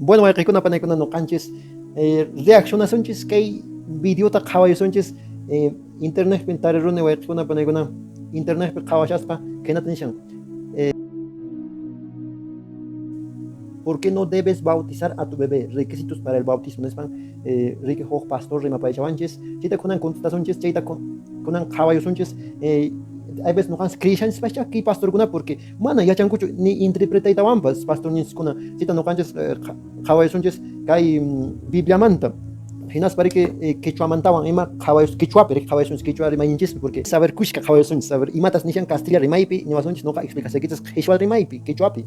Bueno, wayqikuna panaykuna nuqanchis reaccionasunchis kay videota qhawayusunchis internetpin tariruni wayqikuna panaykuna internetpi qhawashaspa khaynata nishan. ¿Por qué no debes bautizar a tu bebé? Requisitos para el bautismo nispan riki huk pastor rimapayashawanchis chayta kunan contestasunchis chayta kunan qhawayusunchis. Hay veces nuqanchis creeshanchispascha kay pastorkuna porque mana yachankuchu ni interpretaytawanpas pastorninchiskuna chayta nuqanchis qhawayusunchis kay Bibliamanta hinaspa riki quechuamantawan ima qhawayus quechuapi riki qhawayusunchis quechua rimayninchispi porque saber kushka qhawayusunchis saber imatas nishan castilla rimaypi niwasunchis nuqa explicasaykichis qheshwa rimaypi quechuapi.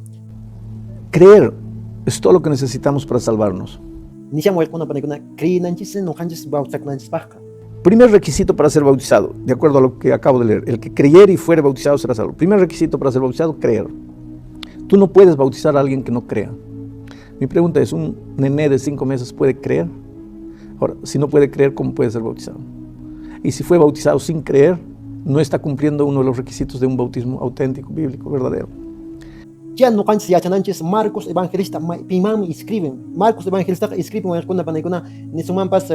Creer es todo lo que necesitamos para salvarnos. Nishan wayquna panaykuna creenanchis nuqanchis bautizakunanchispaqqa. Primer requisito para ser bautizado, de acuerdo a lo que acabo de leer, el que creyere y fuere bautizado será salvo. Primer requisito para ser bautizado, creer. Tú no puedes bautizar a alguien que no crea. Mi pregunta es, ¿un nené de 5 meses puede creer? Ahora, si no puede creer, ¿cómo puede ser bautizado? Y si fue bautizado sin creer, no está cumpliendo uno de los requisitos de un bautismo auténtico, bíblico, verdadero. Ya nuqanchis yachananchis Marcos evangelista pimanmi escriben. Marcos evangelista escriben wayquna panaykuna nisunmanpas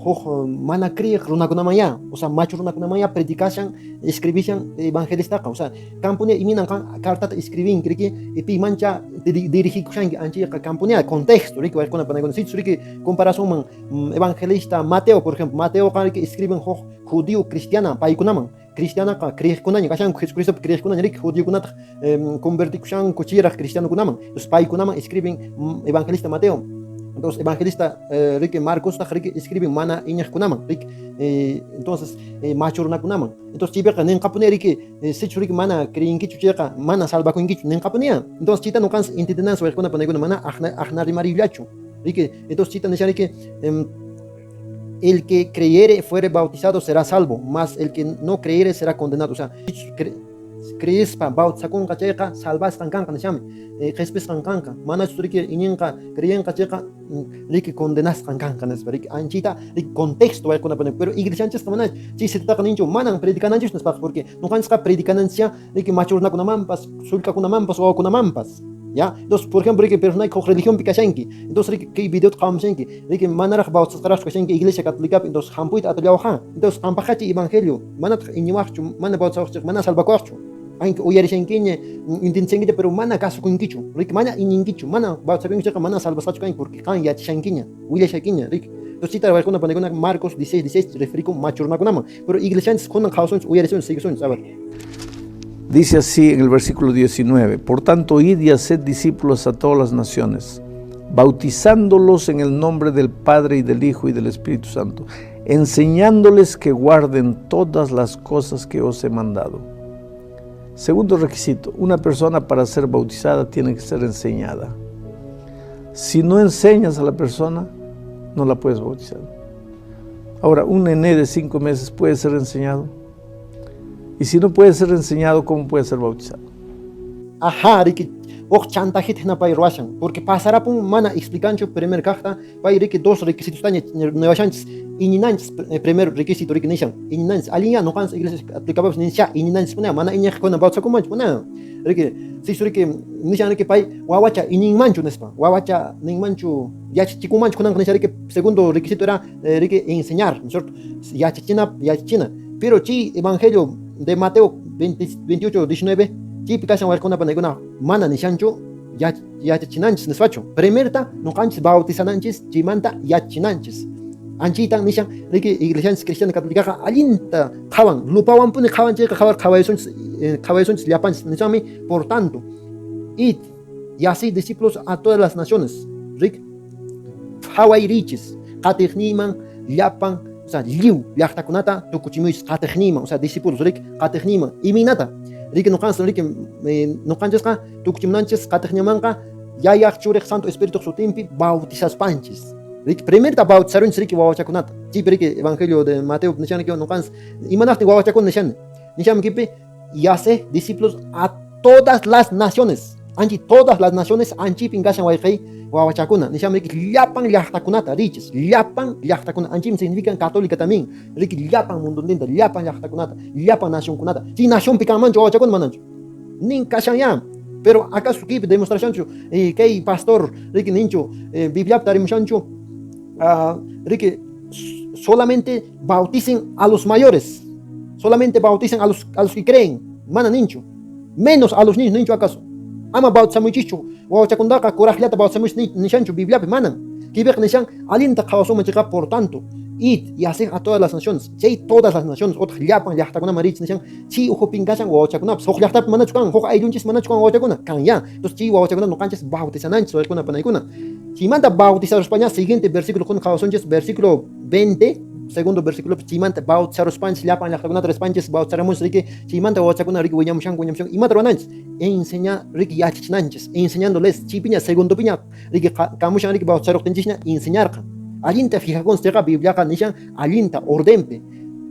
huk mana creeq runakunamanya, o sea, machu runakunamanya predicashan, escribishan evangelistaqa, o sea, kampunia iminan qan cartata escribin, riki pimancha dirigikushanki anchayqa kampunia contexto, riki wayquna panaykuna sichus riki comparasunman evangelista Mateo, por ejemplo, Mateo qan riki escriben huk judío cristiana paykunaman. Cristianaqa creeqkunaña kashanku Jesucristopi creeqkunaña riki judiokunataq convertikushanku chayraq cristianokunaman. Entonces paykunaman escriben evangelista Mateo. Entonces evangelista riki Marcostaq riki escriben mana iñiqkunaman riki entonces machu runakunaman. Entonces chaypiqa ninqapuni riki sichus riki mana creyinkichu chayqa mana salvakunkichu ninqapuniya. Entonces chayta nuqanchis entendenanchis wayqikuna panaykuna mana aqna rimariyllachu riki. Entonces chayta nishan riki el que creyere fuere bautizado será salvo, mas el que no creyere será condenado. O sea, creespa bautizakunqa chayqa salvasqan kanqa nishami, qhispisqan kanqa, manachus riki iñinqa creyenqa chayqa riki condenasqan kanqa nispa riki anchita riki contexto wayquna pone, pero iglesianchisqa mana chay sitataqa ninchu manan predicananchis nispaqa porque nuqanchisqa predicananchis riki machu runakunamanpas sullk'akunamanpas wawakunamanpas. ¿Ya? Entonces, por ejemplo, riki personaje huk religionpi kashanki. Entonces, riki kay videota qhawamushanki, riki manaraq bautizasqaraqchu kashanki iglesia católicapi, entonces hampuyta atillawaqqa. Entonces, qampaqachi evangelio, manataq iñiwaqchu, mana bautizawaqchu, mana salvakuwaqchu. Aunque uyarishankiña, intendishankiña, pero mana kasukunkichu, riki mana iñinkichu, mana bautizakunkichu, mana salvasqachu kanki, porque qan yachashankiña, willashankiña, riki. Entonces, chayta wayquna panaykuna Marcos 16:16 referikun machu runakunaman. Pero iglesianchis kunan qhawasunchis, uyarisunchis, siguisunchis, a ver. Dice así en el versículo 19, por tanto, id y haced discípulos a todas las naciones, bautizándolos en el nombre del Padre y del Hijo y del Espíritu Santo, enseñándoles que guarden todas las cosas que os he mandado. Segundo requisito, una persona para ser bautizada tiene que ser enseñada. Si no enseñas a la persona, no la puedes bautizar. Ahora, un nené de 5 meses puede ser enseñado. Y si no puede ser enseñado, ¿cómo puede ser bautizado? Ajá, riki, huk chantajita hina pay ruwashan, porque pasarapun mana explicanchu primer kaqta, pay riki dos requisitos taña niwashanchis, iñinanchis primer requisito riki nishan, iñinanchis, allinya nuqanchis iglesia católicapipas nisha, iñinanchis puna, mana iñiqkuna bautizakunmanchu puna, riki, sichu riki nishan riki pay wawacha iñinmanchu nispa, wawacha ninmanchu yachachikunmanchu kunanqa nishan riki segundo requisito era riki enseñar, ¿no es cierto? Yachachina, yachachina, pero chay evangelio de Mateo 28, 19, chaypi kashan wayquna panaykuna mana nishanchu yachachinanchis nispachu. Primerta nuqanchis bautizananchis, chaymanta yachachinanchis. Anchaytan nishan riki iglesianchis cristiana católicaqa allinta qhawan, lupawanpuni qhawan chayqa qhawar qhawaysunchis llapanchis nishanmi, por tanto, id y haced discípulos a todas las naciones, rik qhawayrichis qatiqniyman llapan, o sea, lliw llaqtakunata tukuchimuychis qatiqniyman, o sea, discípulos rik qatiqniyman imaynata riki nuqanchis riki nuqanchisqa tukuchimunanchis qatiqniymanqa yayaq churiq Santo Espíritu sutinpi bautizaspanchis. Riki primerta bautizarunchis riki wawachakunata. Chaypi riki evangelio de Mateo nishan riki nuqanchis imanaqtin wawachakuna nishan. Nishan kipi y hace discípulos a todas las naciones. Anchi todas las naciones anchipin kashan wayqay wawachakuna. Nishan riki llapan llaqtakunata richis, llapan llaqtakuna anchim significan católica también. Riki llapan munduntinta, llapan llaqtakunata, llapan nacionkunata. Chay nacionpi kanmanchu wawachakuna mananchu. Nin kashan ya. Pero acaso kaypi demostrashanchu kay pastor riki ninchu Bibliapi tarimushanchu riki solamente bauticen a los mayores, solamente bauticen a los que creen, mana ninchu, menos a los niños ninchu acaso? Ama bautizamuychischu wawachakunataqa, kuraqllata bautizamuychis nishanchu Bibliapi? Manan. Kaypiqa nishan, allinta qhawasunman chayqa, por tanto, id y haced a todas las naciones. Chay todas las naciones otaq llapan llaqtakunaman richis nishan, chay ukhupin kashan wawachakunapas. Huk llaqtapi manachu kan? Huk ayllunchis manachu kan wawachakuna? Kan ya. Entonces chay wawachakuna nuqanchis bautizananchis, waykuna panaykuna. Chaymanta bautizaruspaña, siguiente versículo kun qhawasunchis, versículo 20, segundo versículo. Chaymanta bautizaruspanchis, llapan llaqtakunata rispanchis bautizaramunchis riki, chaymanta wawachakuna riki wiñamushanku, wiñamushanku, imata ruwananchis? Enseña riki, yachachinanchis, enseñándoles. Chaypiña segundopiña riki kamushan riki, bautizaruqtinchisña enseñarqa. Allinta fijakunchis chayqa, Bibliaqa nishan allinta ordenpi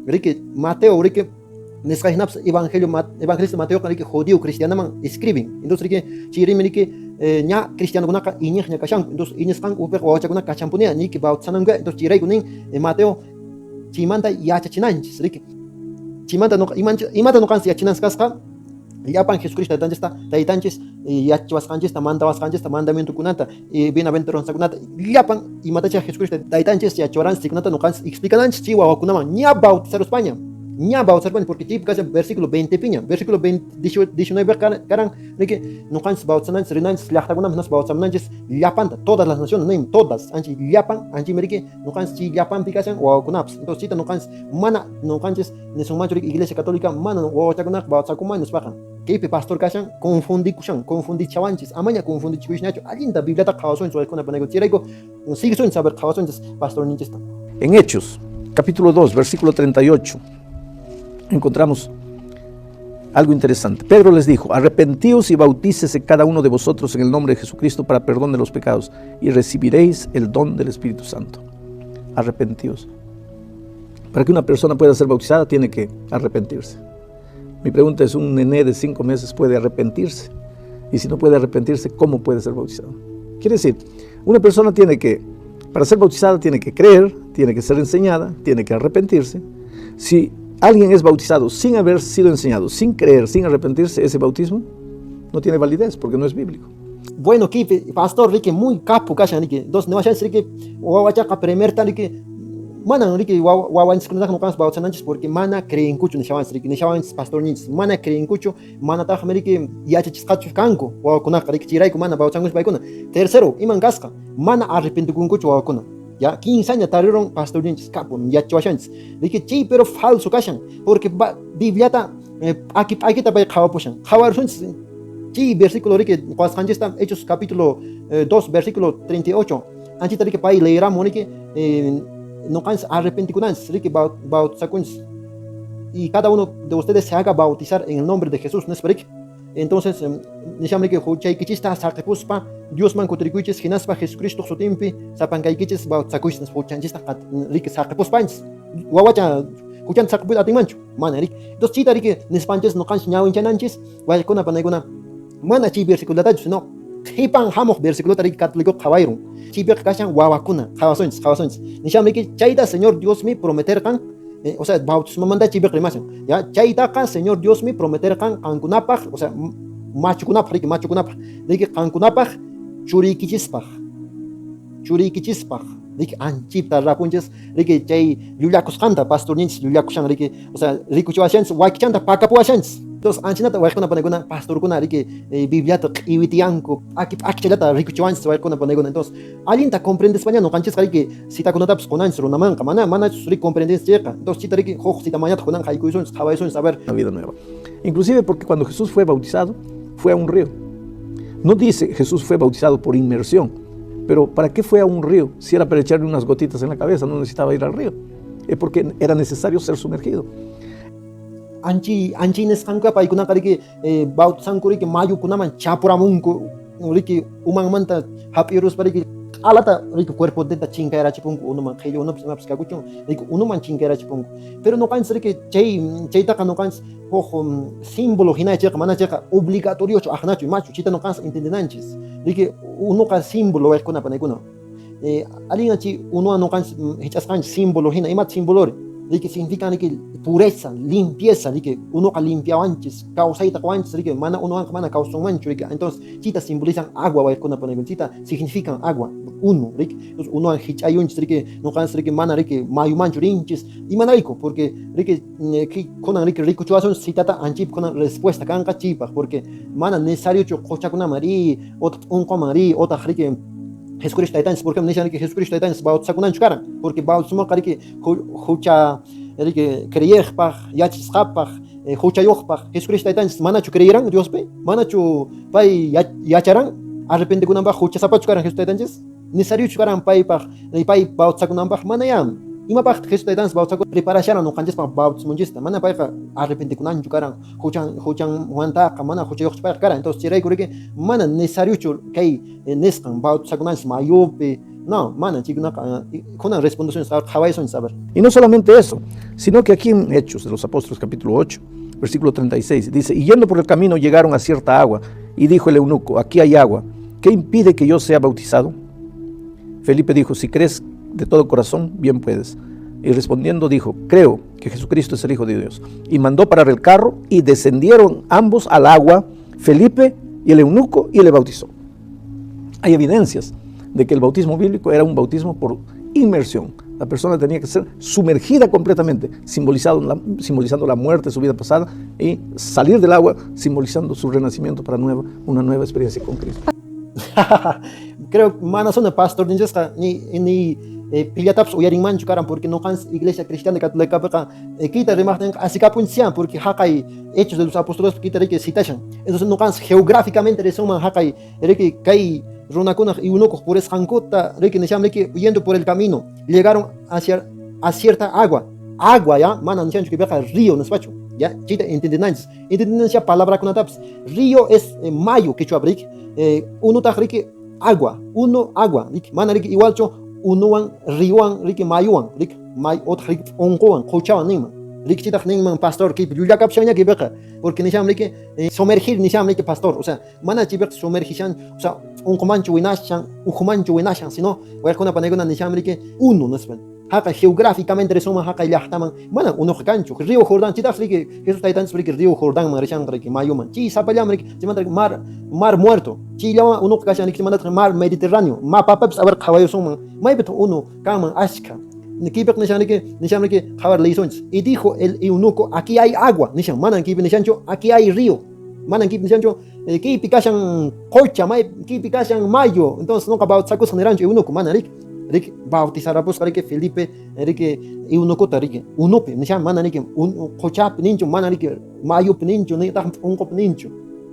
riki. Mateo riki nisqa hinapas, evangelio, evangelista Mateoqa riki judío cristianaman escriben. Entonces riki chayrimi riki ña cristianokunaqa iñiqña kashanku. Entonces iñisqanku upiqa wawachakunaqa kachanpunia niki bautizananku. Entonces chayrayku nin Mateo chaymanta yachachinanchis riki. Chaymanta nuqa imata nuqanchis yachinanchis kasqa? Llapan Jesucristo taytanchista, taytanchis yachachiwasqanchista, mandawasqanchista, mandamientokunata, bienaventuranzakunata, llapan imatacha Jesucristo taytanchis yachachiwaranchis chaykunata nuqanchis explicananchis chay wawakunaman ña bautizaruspaña, ña bautizaruspaña, porque chaypi kashan versículo 20 piña, versículo 20, 19 karan riki, nuqanchis bautizananchis, rinanchis llaqtakunaman, hinaspa bautizamunanchis llapanta, todas las naciones nin, todas, anchi llapan, anchimi riki nuqanchis chay llapanpi kashan wawakunapas. Entonces chayta nuqanchis mana nuqanchis nisunmanchu riki, Iglesia Católica mana wawachakunaqa bautizakunman nispaqa. Kaypi pastor kashan confundikushan, confundichawanchis. Amaña confundichikuyshnachu, allinta Bibliata qhawasunchis, waykuna panayku. Chayrayku siguisunchis, a ver, qhawasunchis pastorninchista. En Hechos, capítulo 2, versículo 38, encontramos algo interesante. Pedro les dijo: "Arrepentíos y bautícese cada uno de vosotros en el nombre de Jesucristo para perdón de los pecados y recibiréis el don del Espíritu Santo". Arrepentíos. Para que una persona pueda ser bautizada tiene que arrepentirse. Mi pregunta es, ¿un nené de 5 meses puede arrepentirse? Y si no puede arrepentirse, ¿cómo puede ser bautizado? Quiere decir, una persona tiene que, para ser bautizada tiene que creer, tiene que ser enseñada, tiene que arrepentirse. Si alguien es bautizado sin haber sido enseñado, sin creer, sin arrepentirse, ese bautismo no tiene validez porque no es bíblico. Bueno, kaypi pastor riki muy capo kashan riki. Entonces niwashanchis riki, wawachaqa primerta riki manan riki wawanchiskunataqa nuqanchis bautizananchis porque mana creenkuchu nishawanchis riki, nishawanchis pastorninchis, mana creenkuchu, manataqmi riki yachachisqachu kanku wawakunaqa riki, chayrayku mana bautizankuchu paykuna. Tercero, iman kasqa? Mana arrepentikunkuchu wawakuna. Ya kinsaña tarirun pastorninchis, capo yachachiwashanchis riki chay, pero falso kashan, porque Bibliata p'aki p'akita pay qhawapushan. Qhawarusunchis chay versículo riki qhawasqanchista, Hechos capítulo 2 versículo 38. Anchita riki pay leeramun riki, nuqanchis arrepentikunanchis riki, bautizakunchis, y cada uno de ustedes se haga bautizar en el nombre de Jesús nispa riki. Entonces nisham riki, huchaykichista saqipuspa Diosman kutirikuychis, hinaspa Jesucristo sutinpi sapankaykichis bautizakuychis nispa. Huchanchista riki saqipuspanchis, wawacha huchanta saqipuyta atinmanchu? Mana riki. Entonces chayta riki nispanchis nuqanchis ñawinchananchis, waykuna panaykuna, mana chay versiculotachu, sino qhipan hamuq versiculota riki católico qhawayrun. Chaypiqa kashan wawakuna. Qhawasunchis, qhawasunchis. Nisham riki, chayta Señor Diosmi prometerqan, o sea, bautismomanta chaypiqa rimashan ya. Chaytaqa Señor Diosmi prometerqan qankunapaq, o sea, machukunapaq riki, machukunapaq riki, qankunapaq, churiykichispaq, churiykichispaq riki. Anchita rapunchis riki chay llullakusqanta, pastorninchis llullakushan riki, o sea, rikuchiwashanchis, wakichanta pakapuwashanchis. Entonces anchinata, waykuna panaykuna, pastorkuna riki Bibliata q'iwitiyanku, p'aki p'akichallata rikuchiwanchis, waykuna panaykuna. Entonces allinta comprendespaña nuqanchisqa riki citakunatapas qunanchis runamanqa, mana manachus riki comprendens chayqa. Entonces chita riki huk cita mañataq kunan haykuysunchis, qhawaysunchis, a ver. Una vida nueva. Inclusive porque cuando Jesús fue bautizado, fue a un río. No dice Jesús fue bautizado por inmersión, pero ¿para qué fue a un río? Si era para echarle unas gotitas en la cabeza, no necesitaba ir al río. Es porque era necesario ser sumergido. Anchi anchi nisqankuqa paykunaqa riki bautizanku riki, mayukunaman chapuramunku riki, umanmanta hap'iruspa riki, q'alata riki cuerpontinta chinkayrachipunku unuman, qhillu unupas imapas kakuchun riki, unuman chinkayrachipunku. Pero nuqanchis riki chay chaytaqa nuqanchis huk símbolo hina chayqa, mana chayqa obligatoriochu aqnachu imachu. Chayta nuqanchis entendenanchis riki, unuqa símbolo, waykuna panaykuna. Allin chay unuwan nuqanchis hich'asqanchis símbolo hina. Imata símbolori? Riki significan riki pureza, limpieza, riki unuqa limpiawanchis, kawsayta qowanchis, riki mana unuwanqa mana kawsunmanchu, riki. Entonces, chita simbolizan agua wayquna panaykuna, chita significan agua, unu, riki. Entonces, unuwan hich'ayunchis, riki, nuqanchis, riki, mana, riki, mayumanchu rinchis. Imanarayku? Porque, riki, kunan, riki, rikuchiwasunchis citata anchip kunan respuesta kanqa chaypaq, porque mana necesariochu quchakunaman ri, otaq p'unquman ri, otaq, riki, Jesucristo taytanchis, porque nishan, riki, Jesucristo taytanchis bautizakunanchu karan, porque bautismoqa, riki, hucha, riki, creyeqpaq, yachasqapaq, huchayuqpaq. Jesucristo taytanchis manachu creyeran Diospi? Manachu pay yacharan arrepentikunanpaq? Huchasapachu karan Jesús taytanchis? Necesariochu karan paypaq, pay bautizakunanpaq? Mana ya. Imapaqtaq Jesús taytanchis bautizaku preparasharan nuqanchispaq bautismonchista? Mana payqa arrepentikunanchu karan huchan huchanmantaqa, mana huchayuqchu payqa karan. Entonces chayrayku, riki, mana necesariochu kay nisqan bautizakunanchis mayupi. No, mana chaykunaqa. Kunan respondesunchis, qhawaysunchis, a ver. Y no solamente eso, sino que aquí en Hechos de los Apóstoles capítulo 8, versículo 36, dice: "Y yendo por el camino llegaron a cierta agua, y dijo el eunuco: 'Aquí hay agua, ¿qué impide que yo sea bautizado?' Felipe dijo: 'Si crees de todo corazón, bien puedes'. Y respondiendo dijo: 'Creo que Jesucristo es el Hijo de Dios'. Y mandó parar el carro, y descendieron ambos al agua, Felipe y el eunuco, y le bautizó". Hay evidencias de que el bautismo bíblico era un bautismo por inmersión. La persona tenía que ser sumergida completamente, simbolizando la muerte de su vida pasada, y salir del agua simbolizando su renacimiento para una nueva experiencia con Cristo. Creo mana sona pastor ninchisqa ni pillatapis uyarinmanchu karan, porque nuqanchis iglesia cristiana católicapiqa kita rimaqtinqa asikapunchis, porque haqay Hechos de los Apóstoles kita, riki, citashan. Entonces nuqanchis geográficamente risunman haqay, riki, kay runakunaq eunucoq purisqankuta, riki, nishan, riki, yendo por el camino llegaron hacia a cierta agua, agua ya, mana nishanchu kaypiqa río nispachu, ya, chayta entendinanchis palabrakunatapis. Río es mayu quechua, riki, unutaq, riki, agua, uno, agua, riki, mana, riki, igualchu unuwan, ríowan, riki, mayuwan, riki, may otaq, riki, p'unquwan, quchawan ninman, riki. Chaytaq ninman pastor kaypi llullakapushanña kaypiqa, porque nishan, riki, sumergir nishan, riki, pastor, o sea, mana chaypiqa sumergishan, o sea, p'unqumanchu winashan, ukhumanchu winashan, sino wayquna panaykuna nishan, riki, unu nispa. Haqa geográficamente risunman haqay llaqtaman, mana unuqa kanchu río Jordán. Chaytaq, riki, Jesús taytanchis, riki, río Jordanman rishanqa, riki, mayuman, chay sapallanman, riki, chaymanta mar Muerto, chayllawan unuqa kashan, riki, chaymantataq mar Mediterráneo. Mapapapis, a ver, qhawayusunman maypitaq unu kanman ashkha. Kaypiqa nishan, riki, nishan, riki, qhawar leysunchis: "Y dijo el eunuco: 'Aquí hay agua'", nishan. Manan kaypi nishanchu "aquí hay río", manan kaypi nishanchu "kaypi kashan qocha, may kaypi kashan mayu, entonces nuqa bautizakusaq" niranchu eunuco, mana, riki. Riki, bautizarapusqa, riki, Felipe, riki, eunucota, riki, unupi nishan, mana, riki, qochapi ninchu, mana, riki, mayupi ninchu, nitaq p'unqupi ninchu,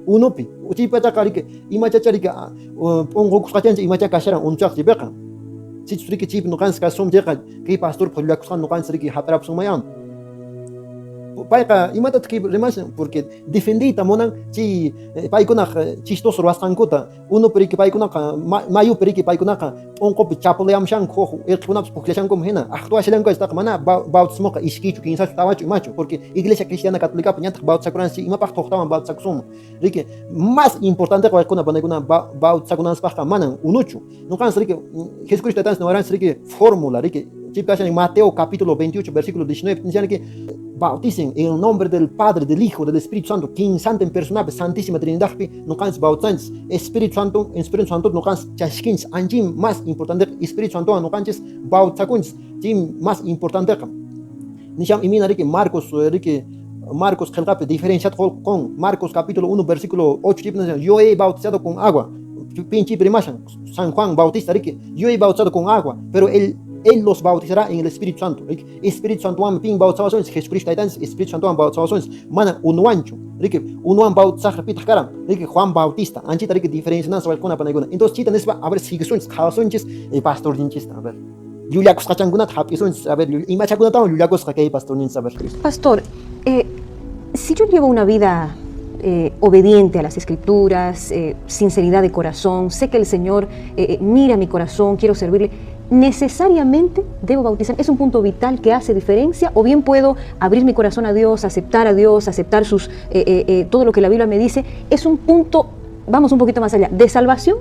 unupi. Chaypachaqa, riki, imachacha, riki, p'unqukusqachancha imacha kasharan unuchaq chaypiqa. Sichus, riki, chaypi nuqanchis kasun chayqa, kay pastorpa llullakusqan nuqanchis, riki, hap'irapusunmayan. Payqa imatataq kaypi rimashan? Porque defendiyta munan chay paykunaq chistoso ruwasqankuta. Unupi, riki, paykunaqa mayupi, riki, paykunaqa p'unqupi chapulayamshanku, huk irqikunapas pukllashankuman hina actuashallanku. Chaytaqa mana bautismoqa iskaychu, kinsachu, tawachu, imachu, porque iglesia cristiana católicapi ñataq bautizakuranchis, imapaqtaq huktawan bautizakusunman, riki? Más importanteqa, waykuna panaykuna, bautizakunanchispaqqa manan unuchu. Nuqanchis, riki, Jesucristo taytanchis niwaranchis, riki, fórmula, riki, chaypi kashan Mateo capítulo 28 versículo 19, nishan, riki, bauticen en el nombre del Padre, del Hijo, del Espíritu Santo. Kinsantin personapi, Santísima Trinidadpi nuqanchis bautizanchis. Espíritu Santo, Espíritu Santo nuqanchis chashkinchis, anchim más importante Espíritu Santowan nuqanchis bautizakunchis, chaymi más importanteqa. Nishan imina, riki, Marcos, riki, Marcos qillqapi diferenciata qun, Marcos capítulo 1 versículo 8, chaypi nishan: "Yo he bautizado con agua". Pin chaypi rimashan? San Juan Bautista, riki. "Yo he bautizado con agua, pero él los bautizará en el Espíritu Santo", riki. Espíritu Santowanmi pin bautizawasunchis? Jesucristo taytanchis Espíritu Santowan bautizawasunchis, mana unuwanchu, riki. Unuwan bautizaqqa pitaq karan? Riki, Juan Bautista. Anchita, riki, diferenciananchis, waykuna panaykuna. Entonces chayta nispa, a ver, siguisunchis, qhawasunchis pastorninchista, a ver, llullakusqachankunata hap'isunchis, a ver, imachakunatawan llullakusqa kay pastorninchis, a ver. Pastor, si yo llevo una vida obediente a las escrituras, sinceridad de corazón, sé que el Señor mira mi corazón, quiero servirle, ¿necesariamente debo bautizar? ¿Es un punto vital que hace diferencia? ¿O bien puedo abrir mi corazón a Dios, aceptar a Dios, aceptar todo lo que la Biblia me dice? ¿Es un punto, vamos un poquito más allá, de salvación?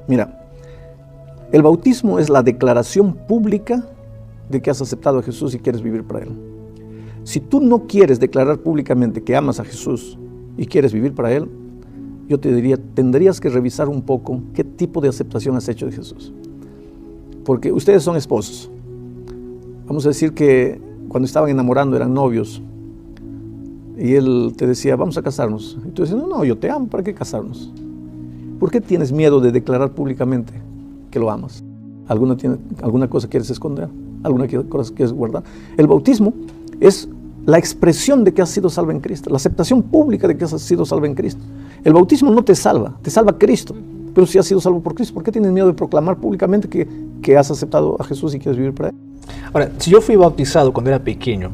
Mira, el bautismo es la declaración pública de que has aceptado a Jesús y quieres vivir para Él. Si tú no quieres declarar públicamente que amas a Jesús y quieres vivir para Él, yo te diría, tendrías que revisar un poco qué tipo de aceptación has hecho de Jesús. Porque ustedes son esposos. Vamos a decir que cuando estaban enamorando eran novios y él te decía, vamos a casarnos. Y tú decías, no, no, yo te amo, ¿para qué casarnos? ¿Por qué tienes miedo de declarar públicamente que lo amas? ¿Alguna cosa quieres esconder? ¿Alguna cosa quieres guardar? El bautismo es la expresión de que has sido salvo en Cristo, la aceptación pública de que has sido salvo en Cristo. El bautismo no te salva, te salva Cristo. Pero si has sido salvo por Cristo, ¿por qué tienes miedo de proclamar públicamente que has aceptado a Jesús y quieres vivir para Él? Ahora, si yo fui bautizado cuando era pequeño,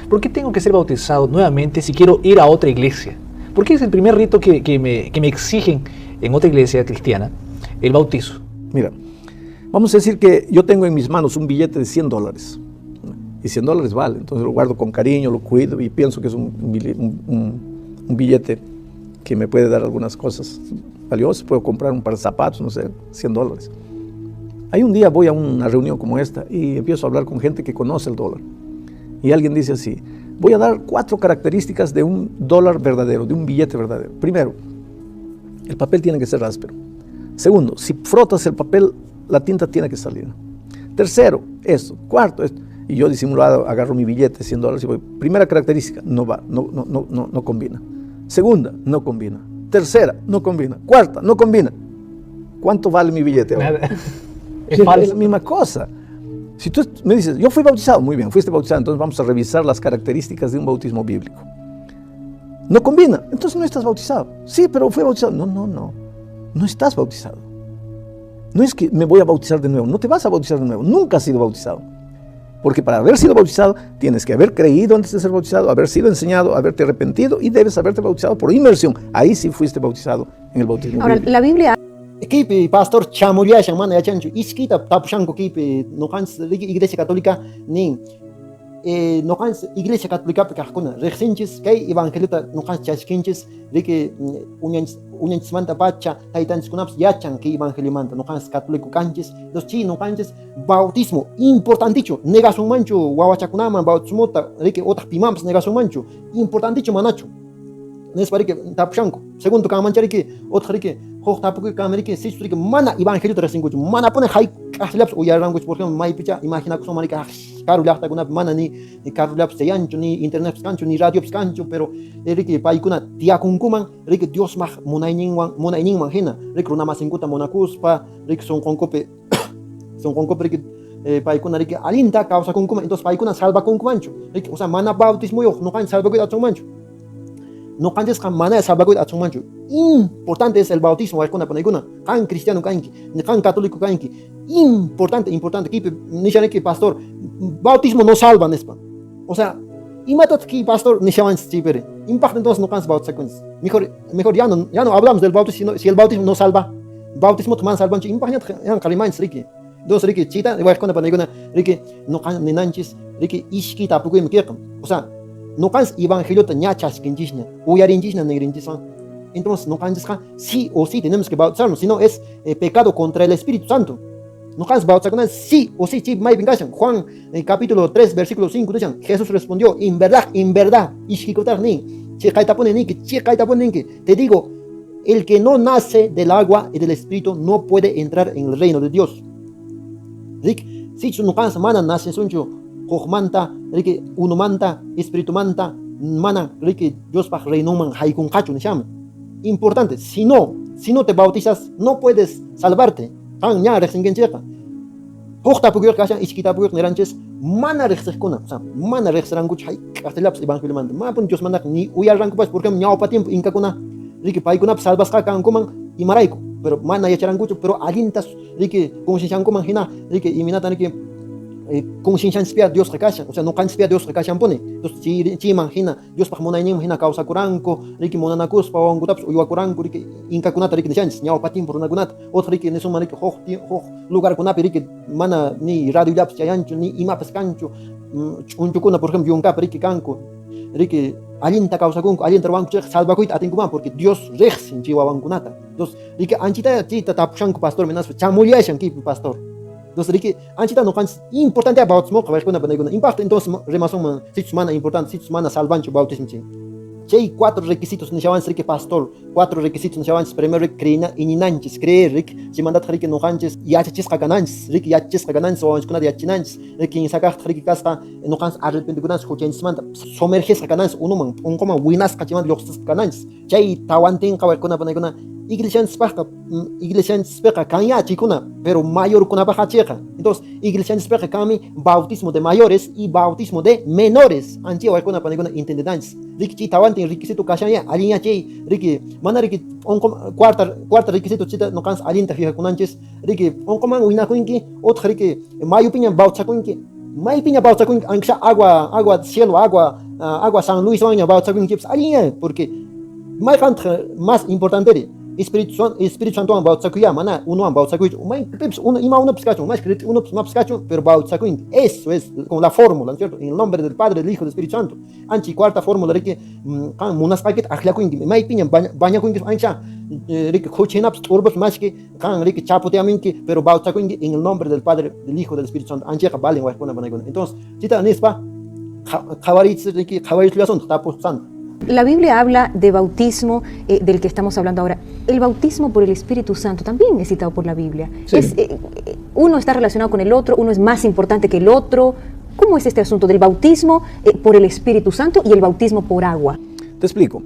¿por qué tengo que ser bautizado nuevamente si quiero ir a otra iglesia? ¿Por qué es el primer rito que me exigen en otra iglesia cristiana el bautizo? Mira, vamos a decir que yo tengo en mis manos un billete de $100. Y $100 vale, entonces lo guardo con cariño, lo cuido y pienso que es un billete que me puede dar algunas cosas valiosas. Puedo comprar un par de zapatos, no sé, $100. Hay un día voy a una reunión como esta y empiezo a hablar con gente que conoce el dólar. Y alguien dice así, voy a dar 4 características de un dólar verdadero, de un billete verdadero. Primero, el papel tiene que ser áspero. Segundo, si frotas el papel, la tinta tiene que salir. Tercero, esto. Cuarto, esto. Y yo disimulado agarro mi billete, $100, y voy. Primera característica, no va, no combina. Segunda, no combina. Tercera, no combina. Cuarta, no combina. ¿Cuánto vale mi billete ahora? Nada. Es falso. Es la misma cosa. Si tú me dices, yo fui bautizado, muy bien, fuiste bautizado, entonces vamos a revisar las características de un bautismo bíblico. No combina, entonces no estás bautizado. Sí, pero fui bautizado. No, no, no, no estás bautizado. No es que me voy a bautizar de nuevo, no te vas a bautizar de nuevo, nunca has sido bautizado. Porque para haber sido bautizado, tienes que haber creído antes de ser bautizado, haber sido enseñado, haberte arrepentido y debes haberte bautizado por inmersión. Ahí sí fuiste bautizado en el bautismo. Ahora, bíblico. La Biblia... Kipi, pastor chamullashan mana yachanchu, iskita tapushanku kipi, noqanchis Iglesia Católica nin, noqanchis Iglesia Católica kaqkuna riqsinchis kay evangeliota noqanchis chaskinchis, riki uñanchismanta pacha taytanchiskunapas yachan kay evangeliomanta, noqanchis católico kanchis, entonces chi noqanchis bautismo importantichu, negasunmanchu wawachakunaman bautismota, riki otaq pimanpas negasunmanchu, importantichu manachu. Nispa riki tapushanku. Segundo kanmancha riki otaq riki huk tapukuy kanman riki sichus riki mana evangeliota riqsinkuchu, mana puni hayk'aqllapas uyarankuchu, por ejemplo maypicha imaginakusunman riki karu llaqtakunapi mana ni karullapas chayanchu, ni internetpas kanchu, ni radiopas kanchu, pero riki paykuna tiyakunkuman riki Diosmaq munayninman hina, riki runamasinkuta munakuspa, riki sunqunkupi sunqunkupi riki paykuna riki allinta kawsakunkuman, entonces paykuna salvakunkumanchu, riki, o sea, mana bautismoyuq nuqanchis salvakuyta atinmanchu. Noqanchisqa mana salvakuyta atinmanchu. Importante es el bautismo, waykuna panaykuna. Qan cristiano kanki, qan católico kanki. Importante, importante. Kipi nishaniki pastor, bautismo no salva nispa. O sea, imatat ki pastor nishawanchis chipiri. Impacta entonces noqanchis bautizakunchis. Mejor ya no hablamos del bautismo, sino si el bautismo no salva. Bautismo man salvanchu, impacta yan qarimanchis riki. Entonces riki chita waykuna panaykuna riki noqan ninanchis riki ishki tapukuymi kiqam. O sea, noqanchis evangeliota ña chaskinchisña, uyarinchisña nirinchiswan. Entonces noqanchisqa sí o sí tenemos que bautizarnos, si no es pecado contra el Espíritu Santo. Noqanchis bautizakunan sí o sí, chi maypin kashan. Juan capítulo 3 versículo 5 dicen, Jesús respondió, en verdad, ishkikutaj nin, chiqaytapuni ninki, chiqaytapuni ninki, te digo, el que no nace del agua y del Espíritu no puede entrar en el reino de Dios. Rik, sichus noqanchis mana nacesunchu hukmanta, riki unumanta, espiritumanta, mana riki Diospaq reinonman haykunqachu nishama. Importante, si no te bautizas, no puedes salvarte. Qan ña riqsinkinchikqa. Huk tapukuyqa kashan, iski tapukuyqa niranchis, mana riqsiqkuna, o sea, mana riqsirankuchu hayk'aqllapas evangeliomanta. Manapuni Diosmantaqa ni uyarankupas, porque ñawpa tiempo inkakuna, riki paykunapas salvasqa kankuman imarayku, pero mana yacharankuchu, pero allintas riki concienciankuman hina, riki iminata riki conciencianchispia Diosqa kashan, o sea, noqanchispia Diosqa kashanpuni. Entonces chayman hina Diospaq munayninman hina kawsakuranku, riki munanakuspa wawankutapas uywakuranku, riki inkakunata riki nishanchis, ñawpa tiempo runakunata, otro riki nisunman riki huk lugarkunapi riki mana ni radiollapas chayanchu, ni imapas kanchu, ch'unchukuna por ejemplo yunkapi riki kanku, riki allinta kawsakunku, allinta ruwanku chayqa salvakuyta atinkuman, porque Dios riqsin chay wawankunata. Entonces riki anchita chayta tapushanku pastor minaspa chamullashan kipi pastor. Entonces riki anchita nuqanchis importante bautismoqa waykuna panaykuna. Impaqta entonces rimasunman sichus mana importante, sichus mana salvanchu bautismo chay. Chay 4 requisitos nishawanchis riki pastor, 4 requisitos nishawanchis. Primero riki creina iñinanchis, creer riki, chaymantataq riki nuqanchis yachachisqa kananchis, riki yachachisqa kananchis, wawanchikkunata yachachinanchis, riki kinsakaqtaq riki kasqa nuqanchis arrepentikunanchis huchanchismanta, sumergisqa kananchis unuman, p'unquman winasqa chaymanta lluqsisqa kananchis. Chay tawantinqa waykuna panaykuna iglesianchispaqqa, iglesianchispiqa kanya chaykuna, pero mayorkunapaqqa chayqa. Entonces iglesianchispiqa kanmi bautismo de mayores y bautismo de menores. Anchi waykuna panaykuna entendenanchis. Riki chay tawantin requisito kashanya allinya chay riki mana riki p'unqu cuarta requisito chita nuqanchis allinta fijakunanchis riki p'unquman winakunki utaq riki mayupiña bautizakunki, maypiña bautizakunki aunque sea agua cielo, agua San Luiswanña bautizakunkipas allinya, porque mayqantaq más importante Espíritu Santowan bautizakuya, mana unuwan bautizakuychu. Maypipas uno, ima unupas kachun, más unupas mapas kachun, pero bautizakunki. Eso es con la fórmula, ¿no es cierto? En el nombre del Padre, del Hijo, del Espíritu Santo. Anchi cuarta fórmula riki qan munasqaykita akllakunki, maypiña bañakunki, ancha riki khuchinapas t'urpas mashki qan riki chaputiaminki, pero bautizakunki en el nombre del Padre, del Hijo, del Espíritu Santo. Anchiqa valen waykuna panaykuna. Entonces, chita nispa qhawariychis riki qhawariychis tapusqanta. La Biblia habla de bautismo del que estamos hablando ahora. El bautismo por el Espíritu Santo también es citado por la Biblia. Sí. Uno está relacionado con el otro, uno es más importante que el otro. ¿Cómo es este asunto del bautismo por el Espíritu Santo y el bautismo por agua? Te explico.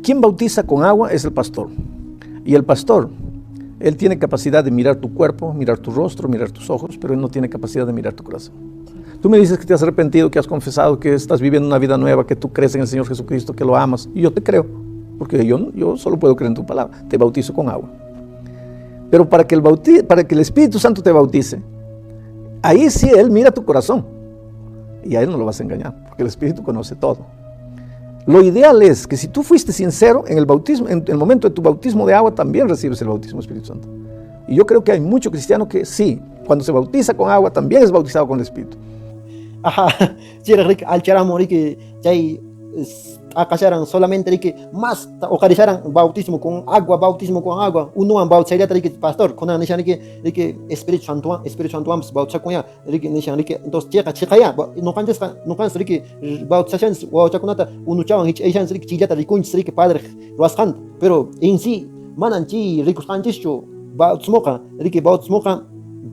Quien bautiza con agua es el pastor. Y el pastor, él tiene capacidad de mirar tu cuerpo, mirar tu rostro, mirar tus ojos, pero él no tiene capacidad de mirar tu corazón. Tú me dices que te has arrepentido, que has confesado, que estás viviendo una vida nueva, que tú crees en el Señor Jesucristo, que lo amas. Y yo te creo, porque yo solo puedo creer en tu palabra. Te bautizo con agua. Pero para que el Espíritu Santo te bautice, ahí sí Él mira tu corazón. Y a Él no lo vas a engañar, porque el Espíritu conoce todo. Lo ideal es que si tú fuiste sincero en el bautismo, en el momento de tu bautismo de agua, también recibes el bautismo del Espíritu Santo. Y yo creo que hay mucho cristiano que sí, cuando se bautiza con agua, también es bautizado con el Espíritu. Ajá, chira riki alcharamu riki chay t'aqasharan solamente riki más uqarisharan bautismo con agua, bautismo con agua, unuwan bautizallata riki pastor, kunan nishan riki, riki Espíritu Santowan, Espíritu Santowanpas bautizakunya riki nishan riki, entonces chayqa chiqaya, nuqanchisqa, nuqanchis riki bautizashanchis wawachakunata unuchawan hich'ayshanchis riki chillata rikunchis riki padre ruwasqanta, pero en sí manan chay rikusqanchischu bautismoqa, riki bautismoqa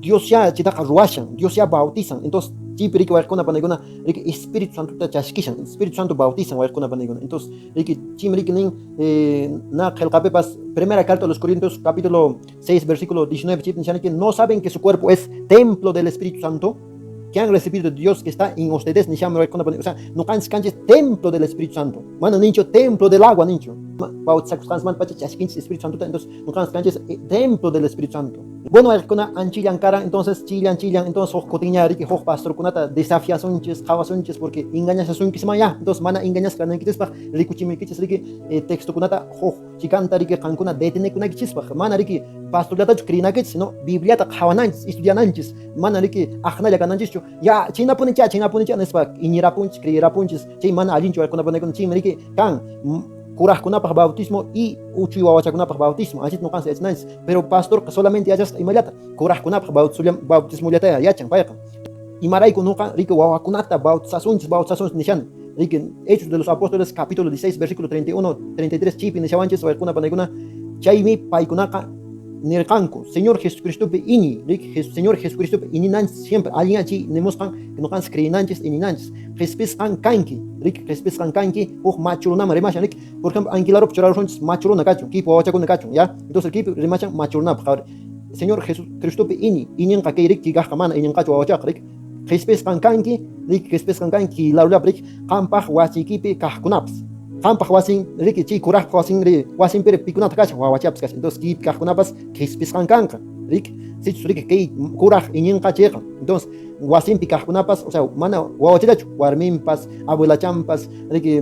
Dios ya chitaqa ruwashan, Dios ya bautizan, entonces chaypi riki waykuna panaykuna riki Espíritu Santota chaskishan, Espíritu Santo bautizan waykuna panaykuna. Entonces riki chim riki nin, na qillqapipas primera carta a los Corintios capítulo 6 versículo 19 chaypi nishan que no saben que su cuerpo es templo del Espíritu Santo que han recibido de Dios que está en ustedes, nishan waykuna panaykuna. O sea, nuqanchis kanchis templo del Espíritu Santo, mana ninchu templo del agua ninchu. Bautizakusqanchis pacha chaskinchis Espíritu Santota, entonces nuqanchis kanchis templo del Espíritu Santo. Bueno, waykuna anchillan karan, entonces chillan, chillan, entonces huk kutiña riki huk pastorkunata desafiasunchis, qhawasunchis, porque engañasasunchis maya, entonces mana engañasqa kanaykichispaq rikuchimuykichis riki textokunata huk chikanta riki qankuna detenekunaykichispak, mana riki pastorllatachu creynakichis, sino Bibliata qhawananchis, estudiananchis, mana riki aqnalla kananchischu, ya chinapunicha, chinapunicha nispa iñirapunchis, creyerapunchis, chay mana allinchu waykuna panaykuna, chaymi riki kan kurajkunapaq bautismo y uchuy wawachakunapaq bautismo, así nuqanchis yachananchis, pero pastorqa solamente yachasqa imallata kurajkunapaq bautismollata yachan payqa. Imarayku nuqa riki wawakunata bautizasunchis, bautizasunchis nishan riki Hechos de los Apóstoles capítulo 16 versículo 31, 33 chaypi nishawanchis waykuna panaykuna, chaymi paykunaqa nirqanku Señor Jesucristopi iñiy, riki Señor Jesucristopi iñinanchis siempre, allin chay nimusqan nuqanchis creyinanchis iñinanchis, qhispisqan kanki, riki qhispisqan kanki huk machu runaman rimashan riki, por ejemplo Anquilaropi churarusunchis machu runa kachun, kaypi wawachakuna kachun, ya, entonces kaypi rimashan machu runapaq, a ver, Señor Jesucristopi iñiy, iñinqa kay riki kaqqa mana iñinqachu wawachaqa riki, qhispisqan kanki, riki qhispisqan kanki larullapi riki qampaq wasiykipi kaqkunapas. Qampaq wasin riki chay kuraqpaq wasin ri wasinpiri pikunata kashan wawachapas kashan, entonces kaypi kaqkunapas qhispisqan kanqa riki, sichus riki kay kuraq iñinqa chayqa, entonces wasinpi kaqkunapas, o sea, mana wawachallachu, warminpas, abuelachanpas, riki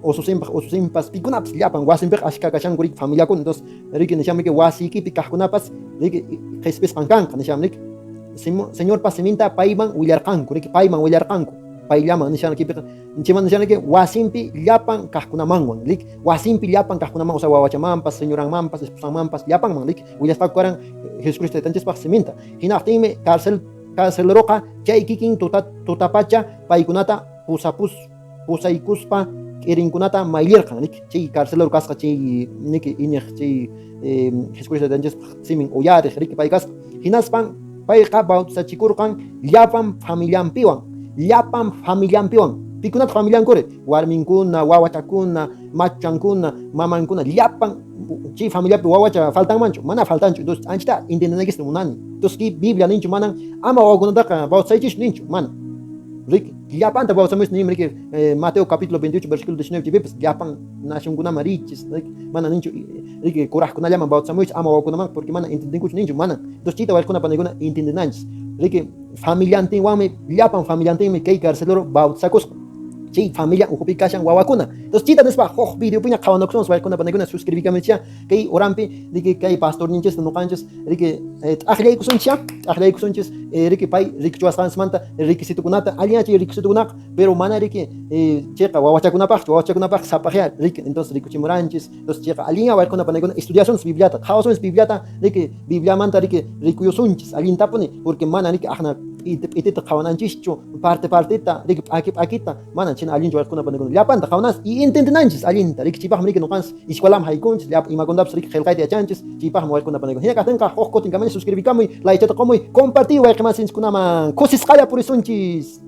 ususinpaq, ususinpas, pikunapas llapan wasinpiqa ashka kashanku riki familiakuna, entonces riki nishan riki wasiykipi kaqkunapas riki qhispisqan kanqa nishan riki Señorpa siminta payman willarqanku, riki payman willarqanku. Payllaman nishankipiqa chayman nishanki wasinpi llapan kaqkunamanwan, rik wasinpi llapan kaqkunaman, o sea wawachamanpas, señoranmanpas, esposanmanpas, llapanman, rik willasqaku karan Jesucristo Taytanchispaq siminta. Hinaqtinmi carceleroqa chay kikin tutapacha paykunata pusaykuspa k'irinkunata mayllirqan, rik chay carcelero kasqa chay niki iñiq chay Jesucristo Taytanchispaq simin uyariq, rik pay kasqa. Hinaspan payqa bautizachikurqan llapan familianpiwan, llapan familianpiwan. Pikunataq familiankuri? Warminkuna, wawachakuna, machankuna, mamankuna, llapan chay familiapi wawacha faltanmanchu? Mana faltanchu. Entonces anchata entiendenaykista munani. Entonces kay Biblia ninchu manan ama wawakunataqa bautizaychischu ninchu, mana. Rik llapanta bautizamuychis ninmi, rik Mateo capítulo 28 versículo 19 chaypipas llapan nacionkunaman richis, rik mana ninchu rik kuraqkunallaman bautizamuychis ama wawakunaman porque mana entiendenkuchu ninchu, mana. Entonces chayta waykuna panaykuna entiendenanchis. Rik familiantinwanmi, llapan familiantinmi kay carcelero bautizakusqa. Chay familia ukhupi kashan wawakuna. Entonces chayta nispa huk videopiña qhawanakusunchis waykuna panaykuna suscribikamuchis kay oranpi, riki kay pastorninchis nuqanchis, riki t'aqllaykusunchis, t'aqllaykusunchis, riki pay rikuchiwasqanmanta requisitokunata, allin chay requisitokunaqa, pero mana riki chayqa wawachakunapaqchu, wawachakunapaq sapaqya, riki entonces rikuchimuranchis. Entonces chayqa allin waykuna panaykuna estudiasunchis Bibliata, qhawasunchis Bibliata, riki Bibliamanta riki rikuyusunchis allintapuni, porque mana riki aqna p'itita qhawananchischu, parte partita, riki p'aki p'akita, mana china allinchu waykuna panaykuna llapanta qhawanas y entendenanchis allinta, riki chaypaqmi riki nuqanchis escuelaman haykunchis, llapa imakunatapas riki qillqayta yachanchis, chaypaqmi waykuna panaykuna. Hina kaqtinqa huk kutin kamaña suscribikamuy, laychata qumuy, compartiy wayqimasinchikunaman, kusisqalla purisunchis.